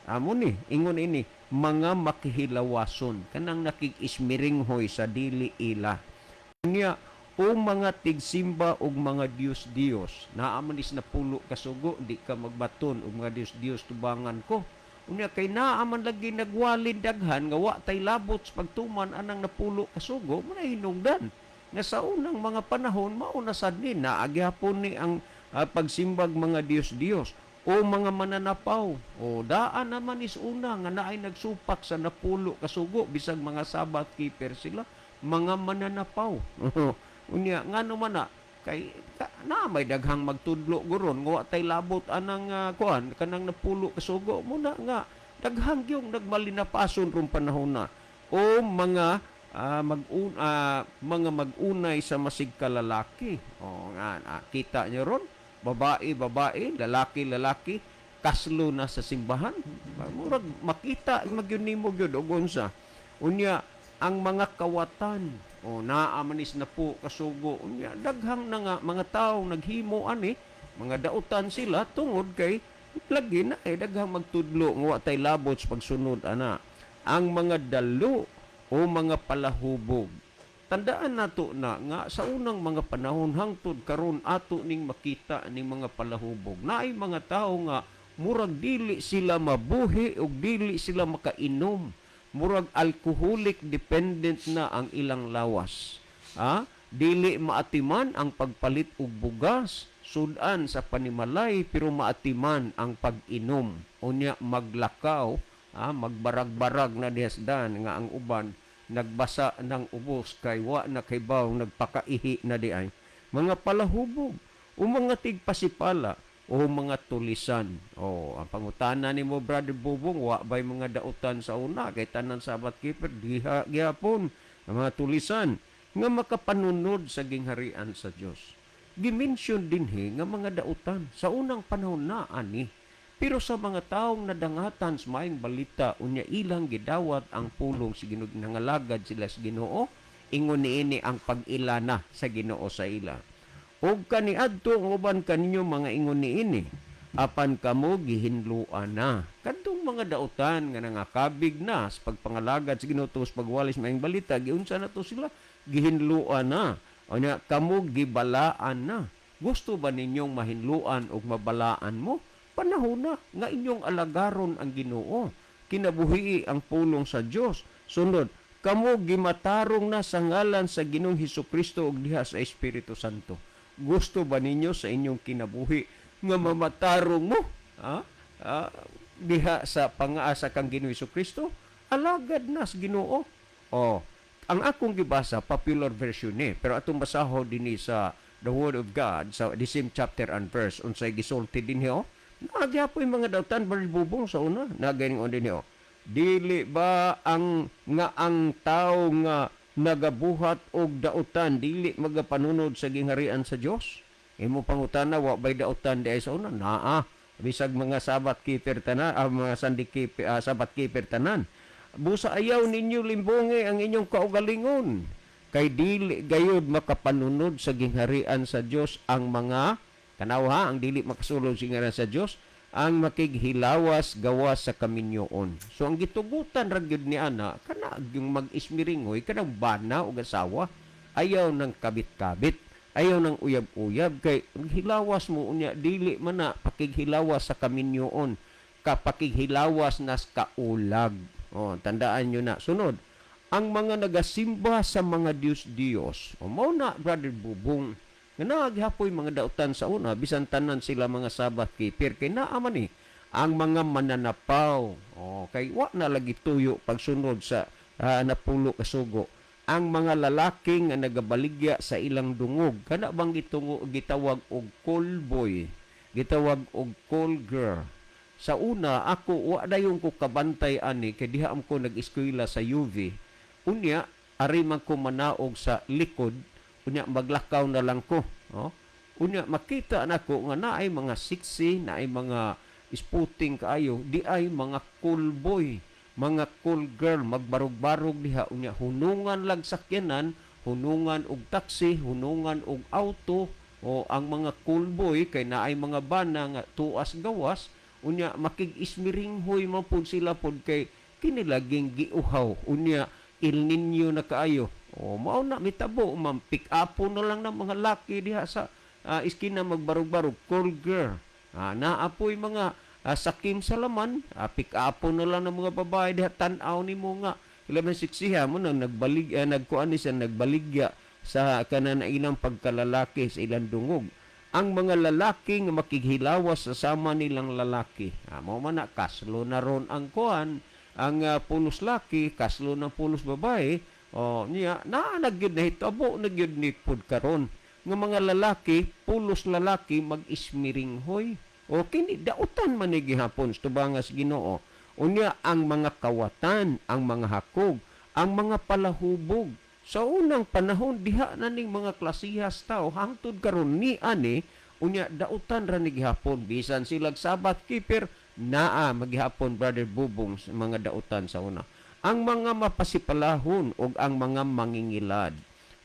Amo ni ingon ini mga makihilawason, kanang nakig-ismiringhoy sa dili ila. Unya, o mga tigsimba og mga Diyos-Diyos, naa man is napulo kasugo, di ka magbaton og mga Diyos-Diyos tubangan ko. Unya kay naa man lagi nagwalin daghan nga wa tay labot sa pagtuman anang napulo kasugo, mao hinungdan nga sa unang mga panahon mao na sad ni naa gihapon ni ang pagsimbag mga Diyos-Diyos. O mga mananapaw, o daan naman is una nga naay nagsupak sa napulo kasugo bisag mga Sabbath keeper sila, mga mananapaw. Unya ngano man na kay ka, na may daghang magtudlo guron nga wa tay labot anang kuan kanang napulo kasugo muna nga daghang gyung nagmalinapason rong panahon na. O mga mga mag-unay sa masigkalalaki. O nga kita niyo ron, babae babae, lalaki lalaki, kaslo na sa simbahan. Murag makita magyud nimo gyud og unsa. Unya ang mga kawatan, o naa man is napulo kasugo. Unya daghang na nga mga tawo naghimo ani, mga dautan sila tungod kay lagi na eh daghang magtudlo nga wa tay labot sa pagsunod ana. Ang mga dalo o mga palahubog. Tandaan nato na nga sa unang mga panahon hangtod karon ato ning makita ning mga palahubog. Naay mga tawo nga murag dili sila mabuhi ug dili sila makainom. Murag alcoholic dependent na ang ilang lawas. Ha? Dili maatiman ang pagpalit og bugas, sudan sa panimalay, pero maatiman ang pag-inom. Unya maglakaw, ha? Magbarag-barag na dihasdan nga ang uban nagbasa ng ubos kay wa na kay baw nagpakaihi na di ay mga palahubog o mga tigpasipala o mga tulisan. O ang pangutana nimo, Brother Bubong, wa bay mga dautan sa una kay tanan Sabbath keeper? Diha gihapon ang mga tulisan nga makapanunod sa gingharian sa Dios. Gimension dinhi nga mga dautan sa unang panahon na ani. Pero sa mga taong nadangatan sa maayong balita, unya ilang gidawat ang pulong sa Ginoo, nangalagad sila sa Ginoo, ingon niini ang pag-ila na sa Ginoo sa ila. Ug kaniadto ang uban kaninyo mga ingon niini, apan kamo gihinloan na. Kadtong mga dautan nga nangakabig na sa pagpangalagad sa Ginoo sa pagwali sa maayong balita, giunsa na to sila? Gihinloan na. Unya kamo gibalaan na. Gusto ba ninyong mahinloan ug mabalaan mo? Panahon na nga inyong alagaron ang Ginoo. Kinabuhi ang pulong sa Dios. Sunod, kamo gimatarong na sa ngalan sa Ginoong Hesukristo ug diha sa Espiritu Santo. Gusto ba ninyo sa inyong kinabuhi nga mamatarong mo? Ha? Diha sa pangaasa kang Ginoong Hesukristo? Alagad na sa Ginoo. Oh, ang akong gibasa popular version ni, pero atong basahon dinhi sa the Word of God sa the same chapter and verse, unsay gisulti dinhi oh. Naa gyapoy mga dautan, Brother Bubong, sa una. Naganing on dinhi oh. Dili ba ang nga ang tao nga nagabuhat og dautan dili magapanunod sa gingharian sa Dios? Imo pangutana, wa bay dautan di ay sa una? Naa. Bisag mga Sabbath keeper tanan, mga Sunday keeper, Sabbath keeper tanan. Busa ayaw ninyo limbongi ang inyong kaugalingon. Kay dili gayud makapanunod sa gingharian sa Dios ang mga kanaw ha, ang dili makasulod sa gingharian sa Dios ang makighilawas gawas sa kaminyoon. So ang gitugutan ra gyud ni ana kana yung mag-ismiringoy kanang bana og asawa, ayaw ng kabit-kabit, ayaw ng uyab-uyab, kay hilawas mo unya dili man na pakighilawas sa kaminyoon, kapakighilawas nas kaulag. Oh, tandaan nyo na. Sunod, ang mga nagasimba sa mga Diyos-Diyos. O mao na, Brother Bubong, nga naa gyapoy mga dautan sa una, bisan tanan sila mga Sabbath keeper, kay naa man ni ang mga mananapaw. O, kay wa na lagi tuyo pagsunod sa napulo kasugo. Ang mga lalaki nga nagabaligya sa ilang dungog, kana bang gitungo gitawag og call boy, gitawag og call girl. Sa una ako wa dayon ko kabantay ani kay diha am ko nag-eskwela sa UV. Unya ari man ko manaog sa likod, unya maglakaw na lang ko, no? Unya makita nako nga naay mga sexy, naay mga sputing kaayo, di ay mga call boy, mga call girl magbarog-barog diha, unya hunungan lang sakyanan, hunungan og taxi, hunungan og auto o ang mga call boy kay naay mga bana nga tuas gawas. Unya makig-ismiringhoy man pud sila pud kay kini laging giuhaw. Unya El Nino na kaayo. O mao na mitabo, ma'am, pick up na lang ng mga laki diha sa iskina, magbarog-barog, call girl. Naa poy mga sakim sa laman, pick up na lang ng mga babae diha, tan-aw nimo nga ilaman siksiha mo nang nagbalig, nagkuan ni siya, nagbaligya sa kanan ilang pagkalalaki sa ilang dungog. Ang mga lalaki nga makighilawas sa sama nilang lalaki. Mao man na kaslo na ron ang kuan, ang pulos laki, kaslo ng pulos babae. O niya naa na gyud, nahitabo na gyud ni pud karon nga mga lalaki, pulos lalaki, mag-ismiringhoy. O kini dautan man ni gihapon sa tubangas Ginoo. Unya ang mga kawatan, ang mga hakog, ang mga palahubog. Sa unang panahon diha na ning mga klasihas tao hangtod karon ni ani. Unya dautan ra ni gihapon, bisan silag Sabbath keeper, naa magihapon, Brother Bubong, sa mga dautan sa una. Ang mga mapasipalahon ug ang mga mangingilad.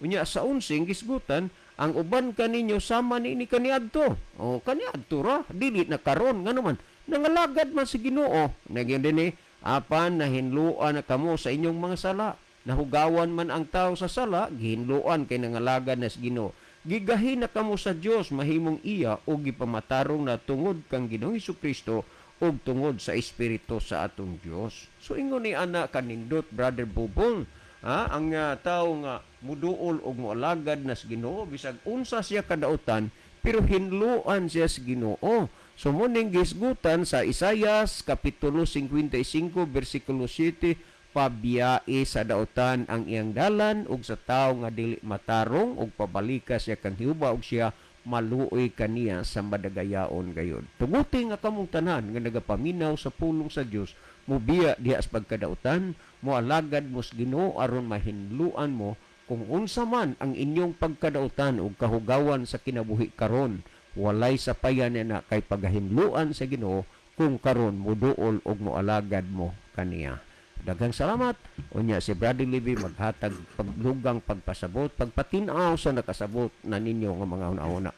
Unya sa unsing gisgutan, ang uban kaninyo sama niini kaniadto. O kaniadto ra, dili na karon, ngano man nangalagad man sa Ginoo. Nagyan din eh, apan nahinluan na kamo sa inyong mga sala. Nahugawan man ang tao sa sala, gihinluan kay nangalagad na sa Ginoo. Gigahin na kamo sa Dios mahimong iya o gipamatarong na tungod kang Ginoong Kristo ug tungod sa Espiritu sa atong Dios. So ingon ni ana kanindot, Brother Bubong, ha, ang tao nga muduol og moalagad na sa Ginoo bisag unsa siya kadautan, pero hinluan siya sa Ginoo. So muning gisgutan sa Isayas kapitulo 55 bersikulo 7, pabiyai sa dautan ang iyang dalan ug sa tawo nga dili matarong ug pabalika siya kang Jehova ug siya maluoy kaniya sa madagayaon gayud. Tuguti nga kamong tanan nga nagapaminaw sa pulong sa Dios mubiya diha sa pagkadautan, moalagad mo sa Ginoo aron mahinluan mo kung unsa man ang inyong pagkadautan ug kahugawan sa kinabuhi karon, walay sapayan na kay pagahinluan sa Ginoo kung karon muduol ug moalagad mo kaniya. Daghang salamat. Unya si Brother Libby maghatag paglugang pagpasabot, pagpatin-aw sa nakasabot na ninyo nga mga una-una.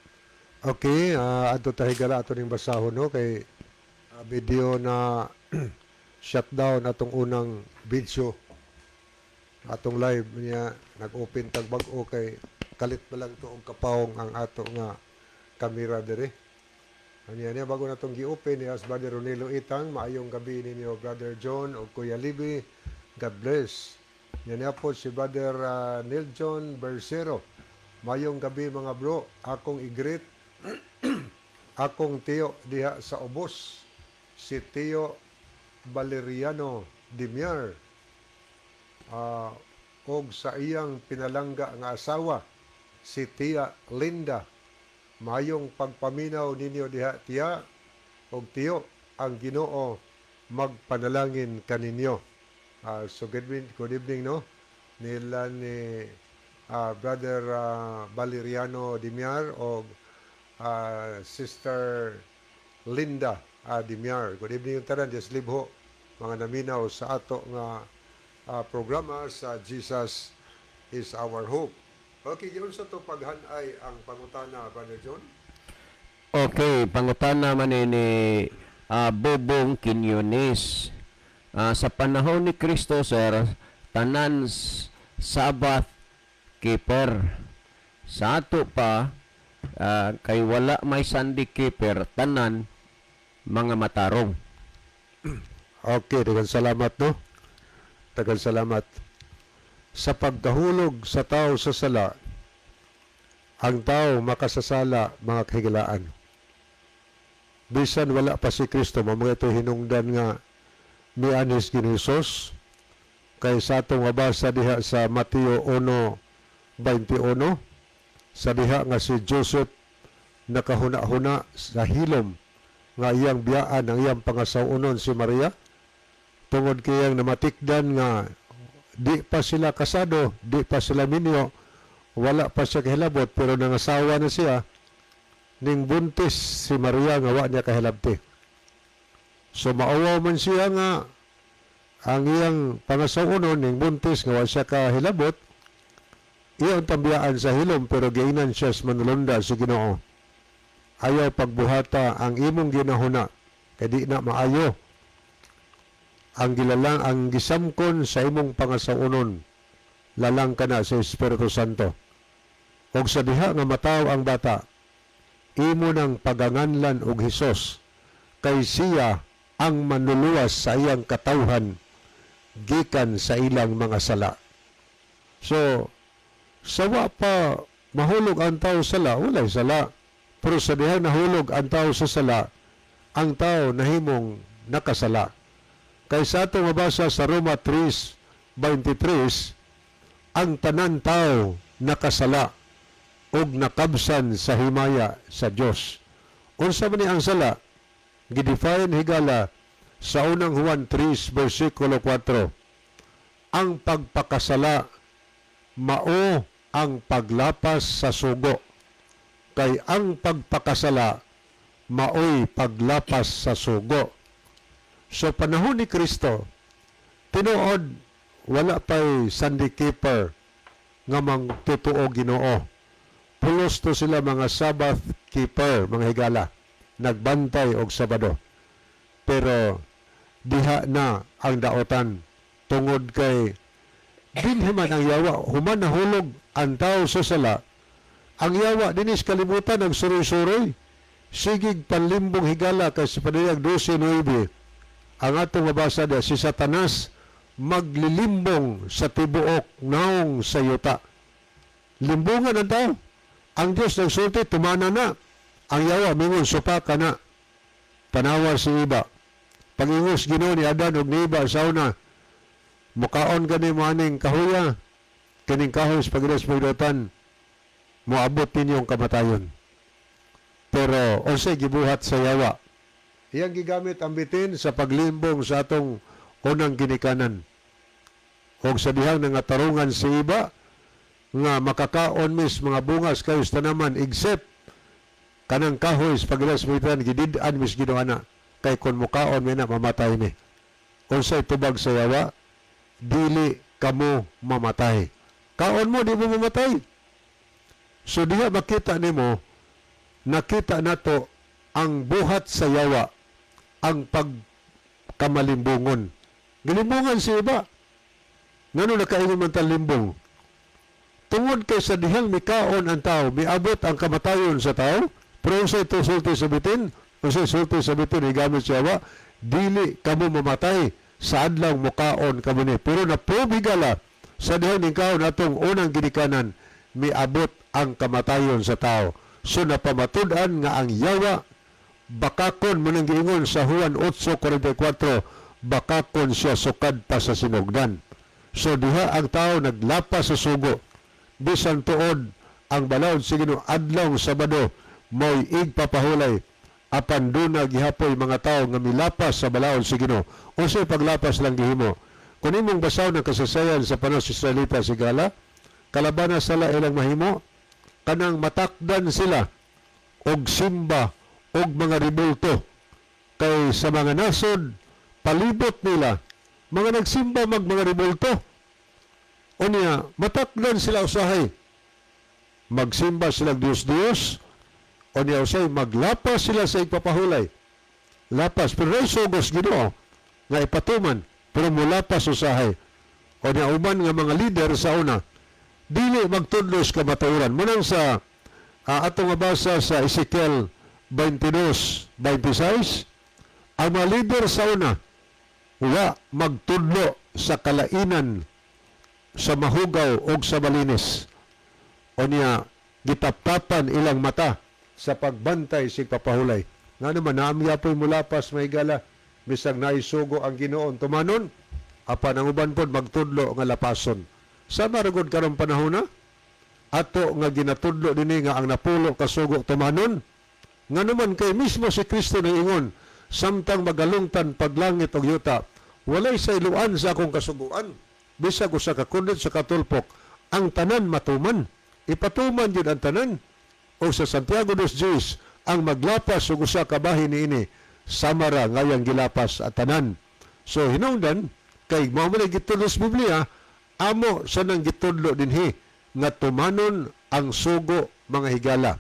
Okay, adto ta higala ato ning basahon, no, kay video na shutdown atong unang video, atong live niya. Nag-open tag bag-o kay kalit pa lang to og kapawong ang ato nga kamera dire. Anya niya bago natong gi-open ni as Brother Ronelo Itang, maayong gabi ninyo, Brother John o Kuya Libby. God bless. Nya niya po si Brother Neil John Bersero. Maayong gabi, mga bro, akong i-greet akong tiyo diha sa Ubos, si Tio Valeriano Dimier, og sa iyang pinalangga nga asawa, si Tia Linda. Mayong pagpaminaw ninyo diha, tiya og tiyo. Ang Ginoo magpanalangin kaninyo. So good evening, good evening, no, nila ni Brother Valeriano Dimiar og Sister Linda Dimiar. Good evening tanan, Dios libho mga naminaw sa ato nga programa sa Jesus is Our Hope. Okay, giunsa to paghanay ang pangutana, Brother John? Okay, pangutana man ni Bobong Quinones. Sa panahon ni Kristo, sir, tanan Sabbath keeper. Sa ato pa, kay wala may Sunday keeper, tanan mga matarong. Okay, daghang salamat, no. Daghang salamat. Sa pagkahulog sa tao sa sala, ang tao makasasala, mga kahigalaan. Bisan wala pa si Kristo, mga ito hinungdan nga mianhis Ginoong Hesus, kay sa atong mabasa diha sa Mateo 1:21, sa diha nga si Joseph nakahuna-huna sa hilom nga iyang biyaan ang iyang pangasaw-onon si Maria tungod kayang namatikdan nga di pa sila kasado, di pa sila minyo, wala pa siya kahilabot pero nangasawa na siya, ning buntis si Maria nga wa niya kahilabti. So maawaw man siya nga ang iyang pangasaw-onon ning buntis nga wa siya kahilabot, iyang tambiyaan sa hilom, pero giingnan siya sa manulonda si Ginoo. Ayaw pagbuhata ang imong ginahuna. Kay di na maayo. Ang gilalang, ang gisamkon sa imong pangasawunon, lalang ka na sa Espiritu Santo. Og sa diha nga mataw ang bata, imo nang paganganlan og Hesus, kay siya ang manluluwas sa iyang katawhan gikan sa ilang mga sala. So, sawa pa mahulog ang tao sa sala, walay sala. Pero sa diha nahulog ang tao sa sala, ang tao nahimong nakasala. Kay sa atong mabasa sa Roma 3:23, ang tanan tao nakasala ug nakabsan sa himaya sa Dios. Unsa man ni ang sala? Gidefine, higala, sa Unang Juan 3 versikulo 4. Ang pagpakasala mao ang paglapas sa sugo. Kay ang pagpakasala maoy paglapas sa sugo. So panahon ni Kristo, tinuod wala pa'y Sunday keeper nga mang totoo Ginoo. Pulos to sila mga Sabbath keeper, mga higala. Nagbantay og Sabado. Pero diha na ang daotan tungod kay dinhi man ang yawa. Human nahulog ang tao sa sala, ang yawa dinis kalibutan nagsuroy-suroy, sigig panlimbong, higala, kay sa Pahayag 12:9, ang atong mabasa diya, si Satanas maglilimbong sa tibuok naong sa yuta. Limbungan ang tao. Ang Diyos nagsulti, tumana na. Ang yawa mingon, supaka na. Tanawa si Eva. Pag-ingos Ginoo ni Adan ug ni Eva sa una, "Mukaon gani mo aning kahuya, kining kahoy sa pag-ilas pagdutan, moabot ninyong kamatayon." Pero unsay gibuhat sa yawa? Iyang gigamit ang bitin sa paglimbong sa atong unang ginikanan. Og sa dihang nangatarungan si Eva nga makakaon mis mga bungas kayo sa tanaman except kanang kahoy sa pag-ilas pagdutan, gidid-an mis Ginoo ana kay kon mukaon mi na, mamatay mi. Unsay tubag sa yawa? "Dili kamo mamatay. Kaon mo, di mo mamatay." So diha makita nimo, nakita nato ang buhat sa yawa, ang pagkamalimbungon. Gilimbungan si Eva. Ngano nakaingon man ta limbong? Tungod kay sa dihang mikaon ang tao, miabot ang kamatayon sa tao, pero unsay ito sulti sa bitin? Unsay sulti sa bitin gigamit sa yawa? "Dili kamo mamatay sa adlaw mukaon kamo ni." Pero na-prove, higala, sa dihang ningkaon atong unang ginikanan, miabot ang kamatayon sa tao. So napamatud-an nga ang yawa bakakon mo nang giingon sa Juan 8:44, bakakon siya sukad pa sa sinugdan. So diha ang tao naglapas sa sugo. Bisan tuod ang balaod sa Ginoo, adlaw Sabado mo'y igpapahulay, apan duna gihapoy mga tao nga milapas sa balaod sa Ginoo. Unsay paglapas lang gihimo? Kung imong basaw ng kasaysayan sa panahon sa Israelita, higala, kalabana sala ilang mahimo, kanang matakdan sila og simba og mga rebulto, kay sa mga nasod palibot nila mga nagsimba mag mga rebulto. Unya matakdan sila, usahay magsimba sila Diyos Diyos, unya usahay maglapas sila sa igpapahulay, lapas, pero ray sugos Ginoo nga ipatuman, pero mulapas usahay. Unya uban nga mga leader sa una dili magtudlos kamatuoran munang sa atong mabasa sa Ezekiel 22:26, ang mga leader sa una wa magtudlo sa kalainan, sa mahugaw o sa malinis. Unya gitaptapan ilang mata sa pagbantay sig papahulay. Nga naman naamya po'y mulapas, mga higala, bisag naisugo ang Ginoon tumanon, apan ang uban pod magtudlo nga lapason. Sama ra gud karong panahon na ato nga ginatudlo dinhi nga ang 10 ka sugo tumanon. Nga naman kay mismo si Kristo ingon, "Samtang magalungtan paglangit og yuta, walay sayloan sa akong kasuguan bisag usa ka kudlit sa katulpok. Ang tanan matuman." Ipatuman yun ang tanan. O sa Santiago 2:10, ang maglapas og usa ka bahin niini samara ngayang gilapas at tanan. So hinungdan kay mao man gitudlo sa Biblia, amo sa nang gitudlo dinhi nga tumanon ang sugo, mga higala.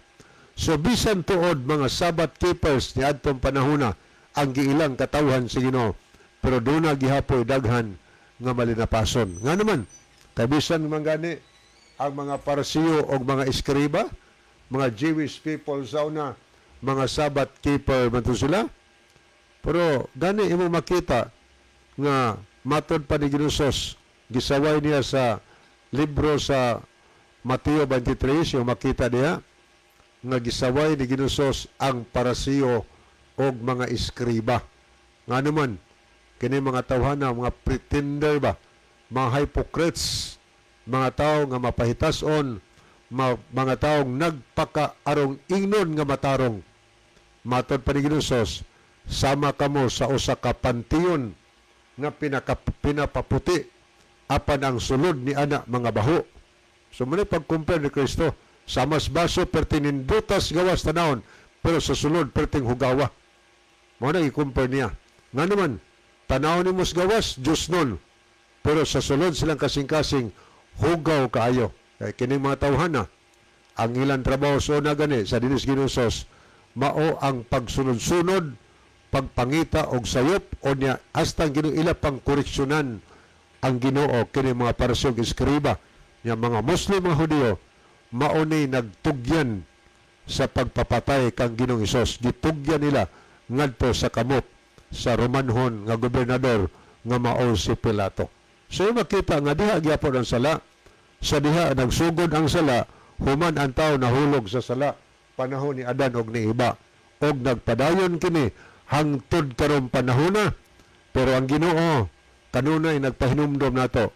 So bisan tuod mga Sabbath keepers ni adtong panahona ang giilang katawhan sa Ginoo, pero duna gihapoy daghan nga malinapason. Nga naman, kay bisan man gani ang mga Parisiyo o mga eskriba, mga Jewish people sa una, mga Sabbath keeper man to sila, pero gani imo makita nga matod pa ni Ginoong Hesus, gisaway niya sa libro sa Mateo 23, yung makita niya nga gisaway ni Ginoong Hesus ang Parisiyo og mga eskriba. Nga naman, kini mga tawhana, mga pretender ba, mga hypocrites, mga tao nga mapahitason, mga taong nagpakaarong ingnon nga matarong. Matod pa ni Ginoong Hesus, sama kamo sa usa ka pantiyon nga pinapaputi apan ang sulod ni ana mga baho. So mao pag-compare ni Kristo, samas baso pertinindutas gawas tanawon, pero sa sulod perting hugawa. Mao na i-compare niya. Nga naman, tanaw ni mos gawas, Diyos nun. Pero sa sulod silang kasing-kasing, hugaw kaayo. Kay kining mga tawhana, ang ilang trabaho sa una gani sa dinis Ginoong Hesus, mao ang pagsunod-sunod, pagpangita og sayop o niya hasta ang Ginoo ila pang koreksyonan ang Ginoo. Kini mga Pariseo, eskriba nya, mga Muslim, mga Hudiyo, mao ni nagtugyan sa pagpapatay kang Ginoong Hesus. Gitugyan nila ngadto sa kamot sa Romanhon nga gobernador nga mao si Pilato. So makita nga diha gyapon ang sala. Sa diha nagsugod ang sala, human ang tao nahulog sa sala panahon ni Adan og ni Eva, og nagpadayon kini hangtod karong panahona. Pero ang Ginoo kanunay nagpahinumdom nato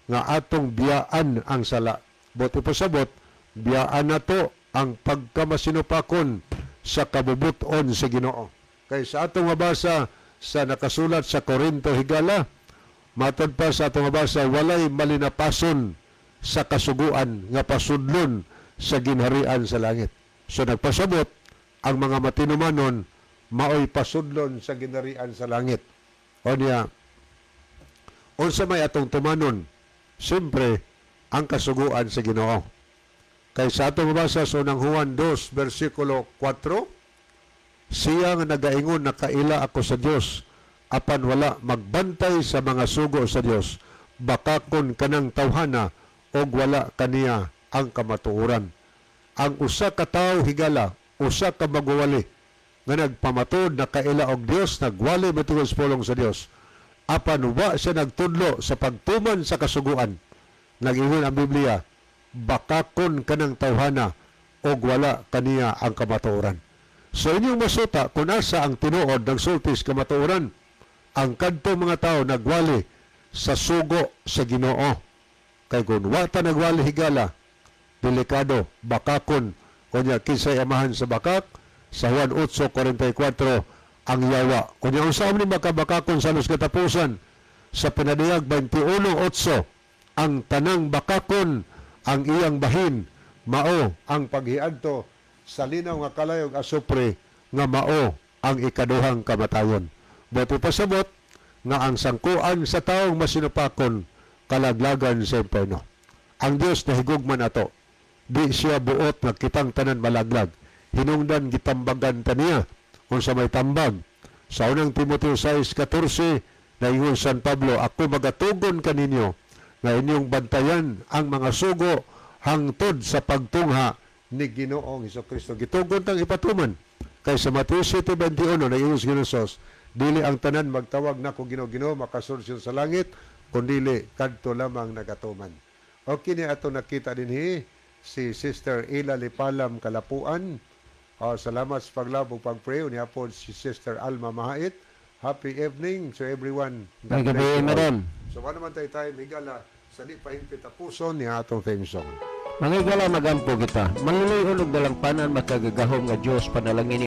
nga atong biyaan ang sala. Bot ipasabot, biyaan nato ang pagkamasinupakon sa kabubuton sa Ginoo. Kay sa atong mabasa sa nakasulat sa Korinto, higala, matod pa sa atong mabasa, walay malinapason sa kasuguan nga pasudlon sa ginharian sa langit. So nagpasabot, ang mga matinumanon maoy pasudlon sa ginharian sa langit. O niya, unsa may atong tumanon? Siyempre, ang kasuguan sa Ginoo. Kay sa atong mabasa sa unang Juan 2, versikulo 4, siya nga nagaingon nakaila ako sa Dios, apan wala magbantay sa mga sugo sa Dios, bakakon kanang tawhana og wala kaniya ang kamatuoran. Ang usa ka tawo, higala, usa ka magwawali nga nagpamatod na kaila og Dios, nagwali matungod sa pulong sa Dios, apan wa siya nagtudlo sa pagtuman sa kasuguan, nag-ingon ang Biblia, bakakon kanang tawhana og wala kaniya ang kamatuoran. So inyong masuta kung asa ang tinuod nagsulti sa kamatuoran: ang kadto mga tao nagwali sa sugo sa Ginoo. Kay kung wa ta nagwali, higala, delikado, bakakon. Unya kinsay amahan sa bakak? Sa Juan 8:44, ang yawa. Unya unsa ni makabakakon sa los katapusan? Sa Pinadiyag 21:8, ang tanang bakakon, ang iyang bahin mao ang paghiadto sa linaw nga kalayog asupre nga mao ang ikaduhang kamatayon. Buot pasabot nga ang sangkuan sa taong masinupakon, kalaglagan sa impyerno. Ang Dios nahigugma nato. Di siya buot nga kitang tanan malaglag. Hinungdan gitambagan ta niya. Unsa may tambag? Sa unang Timoteo 6:14, naingon San Pablo, "Ako magatugon kaninyo nga inyong bantayan ang mga sugo hangtod sa pagtungha ni Ginoong Kristo." Gitugon tang ipatuman. Kay sa Mateo 7:21, naingon si Ginoong Hesus, "Dili ang tanan magtawag nako Ginoo, Ginoo makasulod sa langit, kundili kadto lamang nagatuman." Okay ni ato nakita dinhi si Sister Ila Lipalam Kalapuan. Salamat sa pag-love ug pag-pray. Unya po si Sister Alma Mahait. Happy evening to everyone. God Gabi, bless you all. madam. So, wala naman tayo tayo, higala, sa di pa hingpit tapuson ni atong theme song. Mga higala, magampo kita. Manluluy og dalangpanan, makagagahom nga Dios, panalangin